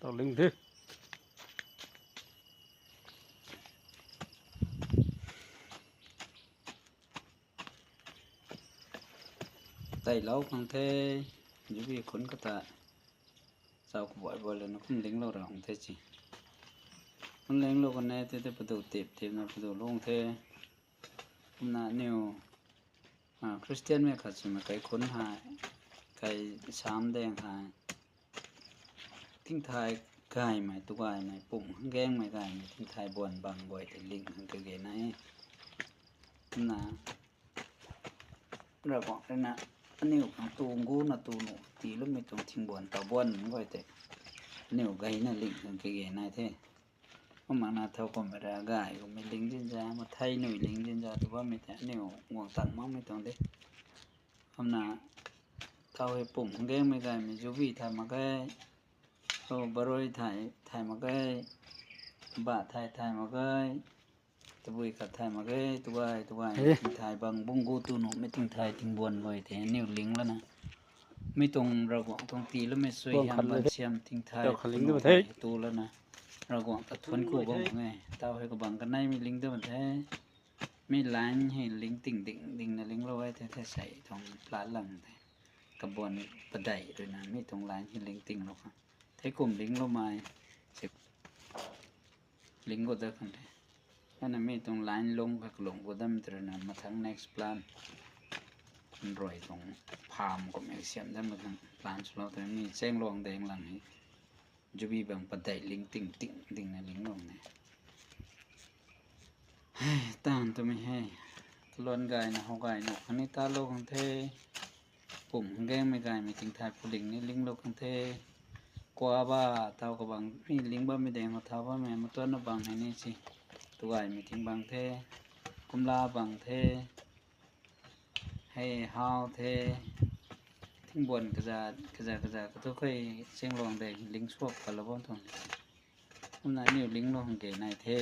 ຕ້ອງລຶ້ງເດີ້. ໄດ້ເລົ່າຂອງແທ້ ຢູ່ພີ້ຄົນກໍຕາ ຊາວກະບອຍບໍ່ແລ້ວເນາະ ຄົນເລັງໂລດຂອງແທ້ຈິ ຄົນເລັງໂລດກັນແນ່ ແຕ່ປະຕູເຕັບເຕັບນະ ປະຕູລົງແທ້ ນະ ແນວ ອ່າ ຄຣິສຕຽນແມ່ຂາດສະມາໄກຄົນຫາຍ ໄກຊາມແດງຫາຍ ທິງທາຍກາຍໄໝ ຕຸກອາຍໄໝ ປຸ່ມແກງໄໝກາຍໄໝ ທິງທາຍບ່ອນບັງບໍ່ໃຫ້ເຫັນລິງຫັ້ນກະເກໄນ ນະ ລະບອກເລີຍນະ ອັນນີ້ຂອງຕູງກູນະ ຕູໜູ ຕີລະມີຕົງທິງບ່ອນຕາບ່ອນໄວ້ແຕ່ ແນວໄກນະລິງຫັ້ນກະເກໄນແທ້. ພວກມັນນະເທົ່າຄວາມເວລາກາຍກໍມີລິງຈິນຈາ ມາໄທໜຸ່ຍລິງຈິນຈາ ແຕ່ວ່າມີແຕ່ແນວງວງຕັງມັນມີຕົງເດ ອຳນາເທົ່າໃຫ້ປຸ່ມແກງໄມ່ກາຍ ມີຢູ່ວີທາມາກາຍ ໂຕບາໂຣຍໄທ ໄທມາກາຍ ບາໄທ ໄທມາກາຍ ຕະບຸຍກັບໄທມາກາຍ ຕະວາຍ ຕະວາຍ ເອີ ຕິງໄທບັງບຸງກູຕູໜູ ມີຕິງໄທຕິງບວນໄວ້ແທ້ ແນວລິງລະນະ. ມີຕົງລະກວາງຕົງຕີລະແມ່ຊ່ວຍຍາມບ້ານຊຽມ ຕິງໄທ ເຈົ້າຂະລິງ ໂຕລະນະ ລະກວາງຕະທວນຄູ່ບໍ່ແມ່ ເຕົ້າໃຫ້ກະບັງກັນໃນ ມີລິງເດີບັນແທ້ ມີລາຍໃຫ້ລິງຕິ່ງດິງດິງນະ ລິງລະໄວ້ແທ້ໆ ໃສ່ທອງປາຫຼັງແທ້ ກະບອນປະໄດດ້ວຍນະ ມີຕົງລາຍໃຫ້ລິງຕິ່ງລະ ໄທກຸມລິງລະມາຍ ລິງກໍເດີຄັນແທ້ ອັນນັ້ນມີຕົງລາຍລົງ ກະລົງກໍດຳຕະນຳມາທາງ next plan ອັນຣອຍຕົງພາມກໍແມ່ສຽມດຳມາທາງ plan ສຸລາວ ແຕ່ມີແສງລອງແດງຫຼັງໃຫ້ ຈະມີບາງປານໃດ ລິງຕິ່ງຕິ່ງຕິ່ງນະ ລິງລົງນະ ຕານໂຕມີໃຫ້ ຕະຫຼອນກາຍນະ ເຮົາກາຍນົກ ອັນນີ້ຕາໂລກຄັນແທ້ ປຸ່ມແກງແມ່ກາຍ ມີຕິງທາຍຜູ້ລິງນີ້ ລິງໂລກຄັນແທ້ ກວ່າບາເຕົ້າກະບັງ ມີລິງບາມີແດງ ເຮົາທ້າວບາແມ່ ມາຕົວນະບັງໃຫ້ນີ້ຊິ ຕົວກາຍມີຕິງບັງແທ້ ກຸມລາບັງແທ້ ໃຫ້ຮາວແທ້ ທິງບ່ອນກະຈາດ ກະຈາດ ກະຈາດ ກະໂຕໄຄ ສຽງລອງແດງ ລິງສວກກະລະບໍ່ຕົງ ອຳນາດນິວລິງລອງເກໄນແທ້.